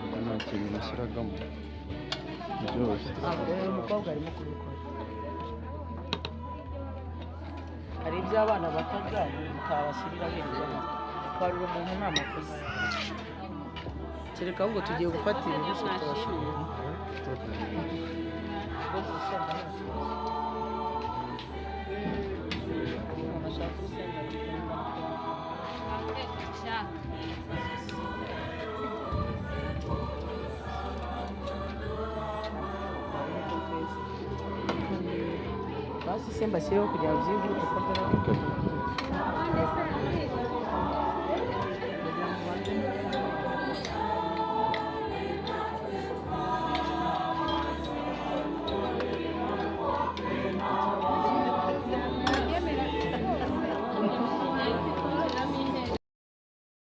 Ubwo nta kintu nashyiragamo byose. Ntabwo uyu mukobwa arimo kubikora. Hari ibyo abana batarya utabashyiriraho ibiryo. Kwarura umuntu ni amakosa, kereka ahubwo tugiye gufata ibiryo tubashyirira. Urusenda nta kibazo. Umuntu ashaka urusenda rugenda. Basi se mbashyireho kugira ngo byihute, ko mbona.